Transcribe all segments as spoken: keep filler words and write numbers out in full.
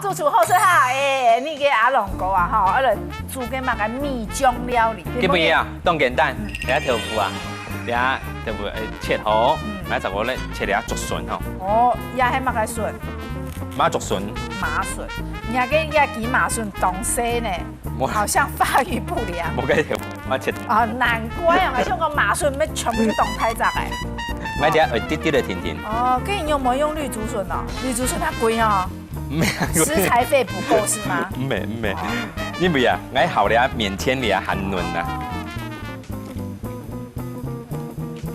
主廚好食哈，哎，你个阿龍哥啊，吼，啊來煮个麼个米醬料理。基本上當簡單，這豆腐啊，這豆腐呃切好，嗯。來再過來切這竹筍吼。哦，這係麼个筍？麻竹筍。麻筍，你看這這枝麻筍當細呢，無。好像發育不良。無个豆腐，我切。啊，難怪啊，像講麻筍，乜全部都當大隻个。我這愛滴滴个甜甜。哦，該你有沒有用綠竹筍哦？綠竹筍較貴哦。 沒有。食材費不夠是嗎？沒，沒。哦。因為啊，𠊎好了免錢了還嫩啊。哦。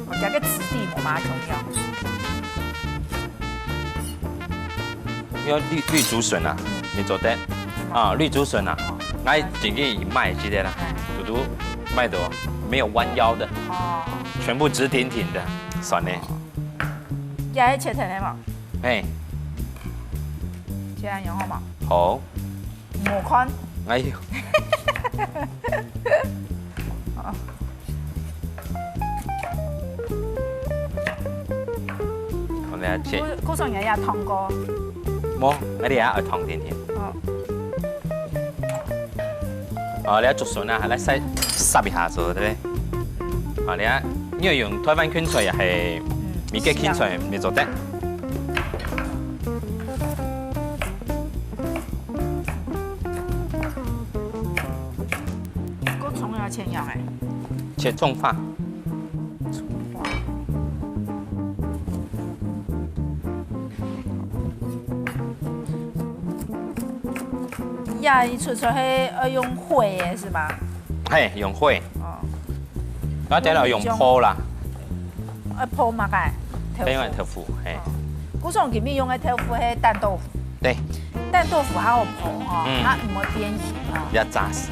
哦，這个質地無嘛重要。因為綠，綠竹筍啊，嗯。你做得。啊，綠竹筍啊，𠊎自己賣這个啦，哎。堵堵賣到沒有彎腰的，哦。全部直挺挺的，算了。這係切成个嘛？ 嘿。這樣用好嗎？好。無看。哎喲。哦。我們來切。故，故所你也燙過。無，那你也愛燙甜甜。哦。 哦，你愛竹筍啊，來煠，煠一下做得。啊，你啊，你愛用台灣芹菜也係美國芹菜，也做得。該蔥要切樣欸。切蔥花。 呀，佢出出係愛用火个是嗎？嘿，用火。哦。然後等下用烰啦。愛烰麼个？豆腐。等下豆腐，嘿。哦。故所今晡日用个豆腐係蛋豆腐。對。蛋豆腐較好烰吼，嗯。佢毋會變形吼。要扎實。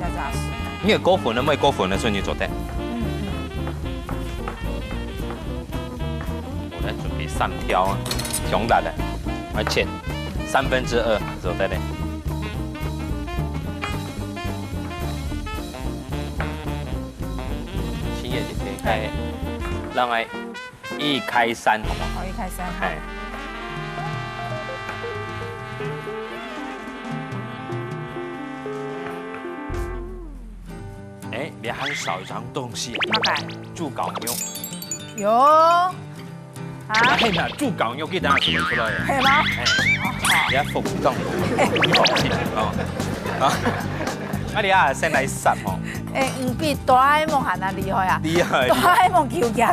要扎實。你有高粉的，沒高粉的時候你做得。嗯，嗯。 𠊎來準備三條啊，強大的，來切三分之二，做得嘞。切一切，哎，讓它一開三，好不好？好，一開三，好。哎。 哎，你還少一樣東西。麼个？豬絞肉。有。啊？哎呀，豬絞肉佢等下做出來个。係嗎？哎，哦，好。你愛服當，你放心哦。啊，啊，你啊，先來煠哦。哎，你比哆啦A夢還要厲害啊！厲害，厲害。哆啦A夢求其个，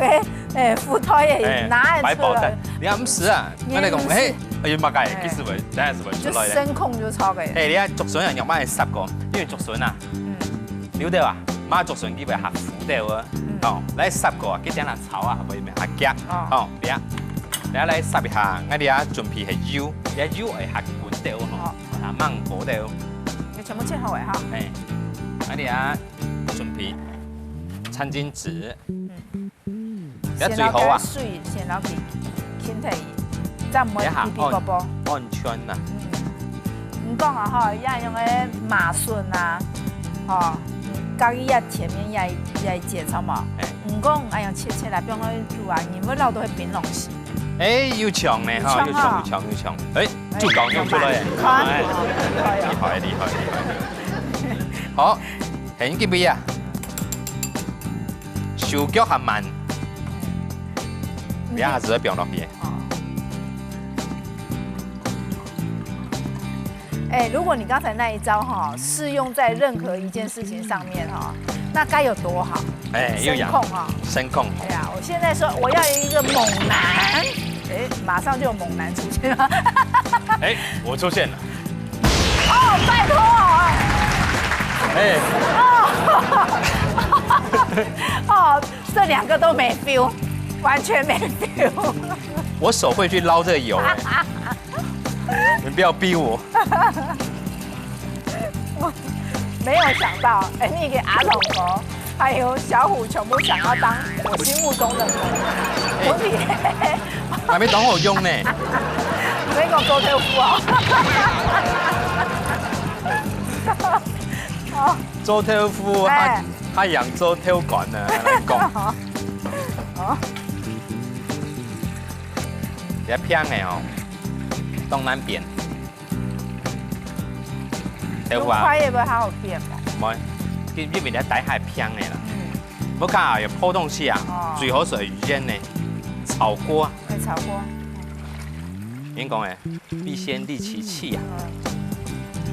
哎，福袋个，哎，拿得出來。百寶袋，你還毋使啊？你還毋使。那你講，哎，哎，有麼个？哎。其實我，等下係會出來个。就聲控就超个。哎，你啊，竹筍啊，你慢慢煠過，因為竹筍啊，嗯。 有兜啊，麻竹筍佢會較苦兜啊。嗯。哦，來煠過啊，佢等下炒啊，會毋會較鹹？哦。哦，這下，這下來煠一下，𠊎這下準備係油，這下油會較滾兜哦，哦。啊，吂過兜。你全部切好个哈？嘿，𠊎這下準備餐巾紙。嗯。 這最好啊。先摎該水先摎佢浸忒去，正毋會這下皮皮啵啵。安，安全啊。嗯。毋講啊吼，也用个麻筍啊，吼，佮佢這前面這，這節著無？哎。毋講，哎呀，切切來，放落去煮啊，你會摎到該檳榔心。哎，有像呢，吼，有像，有像，有像。有像啊。哎，哎，豬絞肉出來了。看，哎。厲害哦。厲害，厲害，厲害。好，很緊張啊。 手腳還慢，嗯。這下子會放落去。哦。哎，如果你剛才那一招哈，適用在任何一件事情上面哈，那該有多好？哎，又烊。聲控哈。聲控。哎呀，我現在說我要一個猛男，哎，馬上就有猛男出現了。哎，我出現了。 哦，拜託哦。哎。哦。哦，這兩個都沒feel，完全沒feel。我手會去撈這個油，哎。你不要逼我。我沒有想到，哎，你給阿龍哦。 還有小虎全部想要當我心目中的我姐。還沒當好用呢。你講做豆腐哦。哦。做豆腐，哎。他，他養做豆乾呢，來講。哦。比較偏的哦，東南邊。豆腐啊。用筷也不會好點哦。無，因為你底下平个啦。嗯。不過啊，有破東西啊，哦。最好係用煎个，炒鍋。哎，炒鍋。人講个，必先利其器啊。嗯。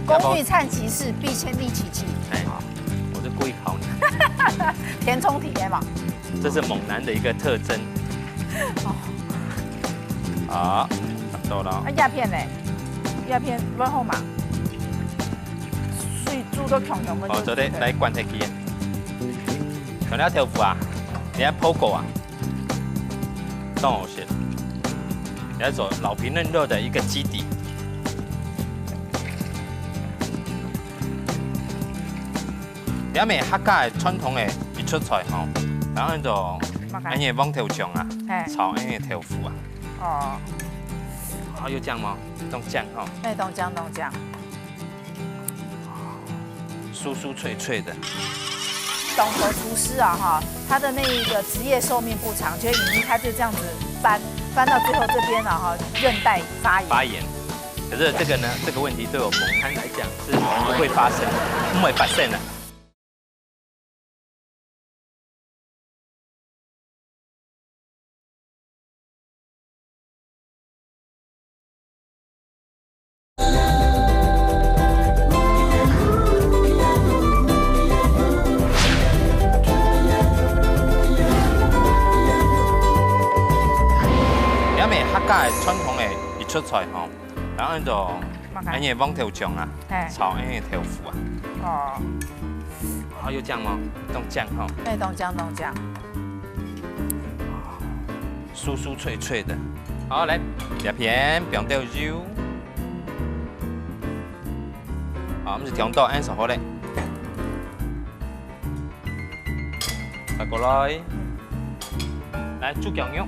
工欲善其事，必先利其器。哎，我是故意考你。填充題的嘛。這是猛男的一個特徵。哦。好，差不多了。啊，葉片呢？葉片落好嘛？水煮到強強个。哦，做得來灌下去。像這豆腐啊，你看破過啊，當好食。也係老皮嫩肉的一個基底。 這乜客家个傳統个一出菜吼，然後就麼个？恁樣黃豆醬啊，嘿。炒恁樣豆腐啊。哦。啊，有醬無？當醬吼。哎，當醬，當醬。酥酥脆脆的。懂得廚師啊哈，他的那一個職業壽命不長，就因為他就這樣子翻，翻到最後這邊了哈，韌帶發炎。發炎。可是這個呢，這個問題對我猛男來講是不會發生的，不會發生的。 這乜客家个傳統个一出菜吼，然後就麼个？恁樣黃豆醬啊，嘿。炒恁樣豆腐啊。哦。啊，有醬無？當醬吼。哎，當醬，當醬。酥酥脆脆的。好，來，這片放兜油。好，毋使忒多，恁樣就好咧。 再過來，來，豬腳肉。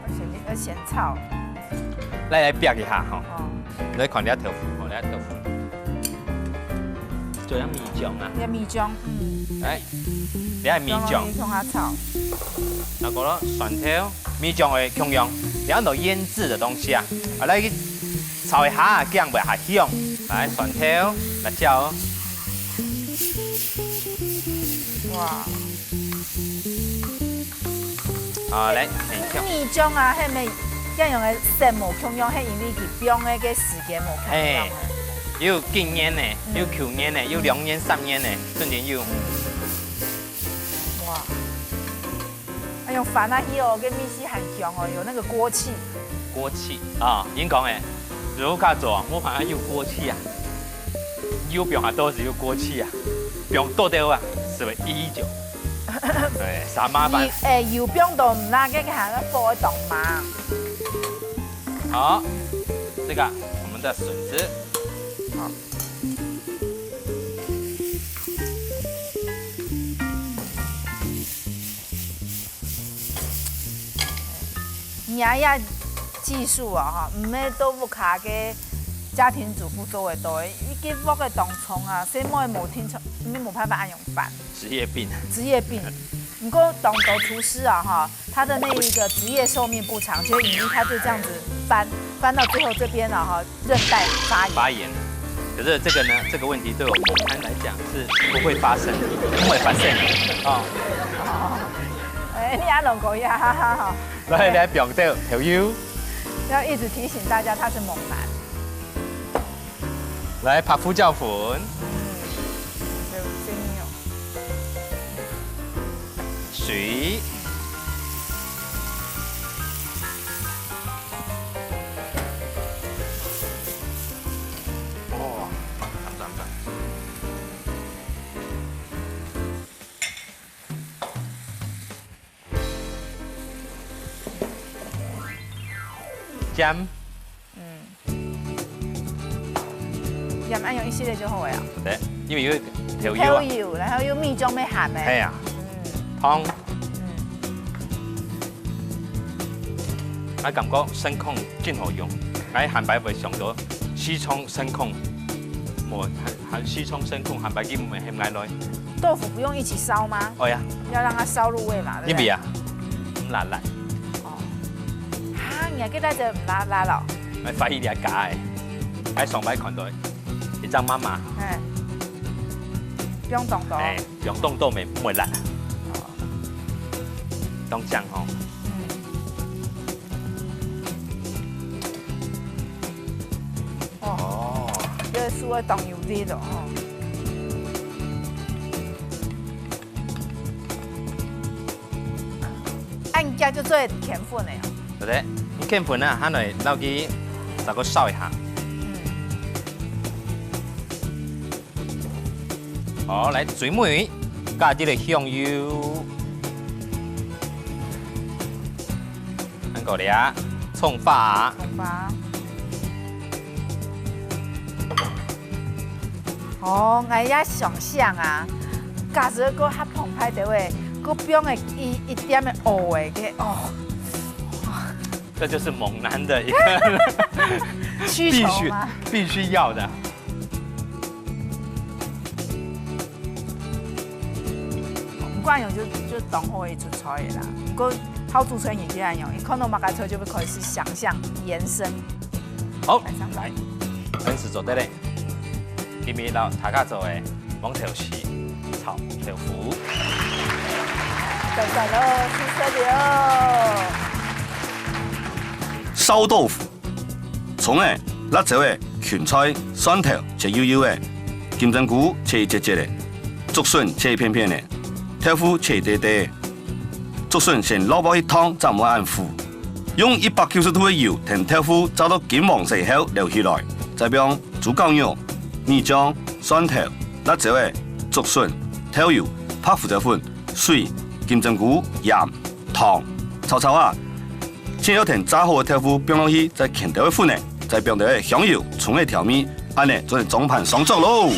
要先，要先炒。來，來煏一下吼。哦。來看這豆腐，吼，這豆腐。做點米醬啊。這米醬，嗯。來，這米醬。米醬啊炒。再過來，蒜頭。 米醬个共樣，有很多醃製的東西啊，啊，來去炒一下，這樣會較香。來，蒜頭、辣椒。哇。啊，來，很香。米醬啊，係毋係這樣个色無共樣，係因為佢放个个時間無共樣。嘿，有經驗个，嗯。有舊年个，有兩年、三年个，真正有。哇。 哎喲，翻下去哦，該味緒還香哦，有那個鍋氣。鍋氣啊，人講誒，如果做，我反而有鍋氣啊，有放下都係有鍋氣啊，放多兜啊，係會一一九。對，三麻煩。你，哎，有放到毋啦，該个還要火會動嘛？好，這個我們的筍子。好。 你啊，這技術啊，哈，毋係到屋下个家庭主婦做得到个，一個鑊个當重啊，細妹無定著，你無辦法恁樣翻。職業病。職業病。毋過當多廚師啊，哈，他的那一個職業壽命不長，就因為他就這樣子翻，翻到最後這邊了，哈，韌帶發炎。發炎。可是這個呢，這個問題對我們來講是不會發生，不會發生的啊。哦。哎，你也弄過呀，哈哈哈。來，來，放兜豆油。要一直提醒大家，他是猛男。來，白胡椒粉。嗯，有精油。水。 哇，讚讚讚。醬。嗯。鹽愛用一息仔就好个啊。對，因為有豆油啊。豆油，然後有米醬愛鹹个。係啊。嗯。湯。 嗯。𠊎感覺生控真好用，𠊎下擺會想到西昌生控，無，還，還西昌生控下擺佢毋會喊𠊎來。豆腐不用一起燒嗎？哦呀。要讓它燒入味嘛，對不對？因為啊，毋辣辣。哦。啊，你還記得這毋辣辣哦？哎，發現這假个，哎，上擺看到一隻媽媽，哎，放當多，哎，放當多，毋會辣，當香吼。嗯。哦，哦，這个酥个當有力哦，吼。恁樣就做得芡粉个哦。對，你芡粉啊，還來落去，再過燒一下。嗯。好，來最尾加點个香油，還過這蔥花。蔥花。 哦，𠊎也想像啊，假使个較澎湃个話，个放个一一點个蚵仔个，哦，這就是猛男的一個需求嘛，必須要的。毋管用就就當好一出菜个啦。毋過好主持人已經恁樣，一看到麼个菜就會開始想像延伸。好，來，開始做得嘞。今日老大家做个。 黃豆豉炒豆腐。讚讚咯，出色了！燒豆腐，蔥仔、辣椒仔、芹菜、蒜頭切幼幼仔，金針菇切一節節仔，竹筍切一片片仔，豆腐切一垤垤。竹筍先落落去燙，正毋會恁苦。用一百九十度个油，同豆腐炸到金黃色後撈起來，再放豬絞肉、米醬、蒜頭、 辣椒仔、竹筍、豆油、白胡椒粉、水、金針菇、鹽、糖，炒炒啊！先愛同炸好个豆腐放落去，再牽兜个粉仔，再放兜个香油、蔥仔調味，恁仔做成裝盤上桌咯！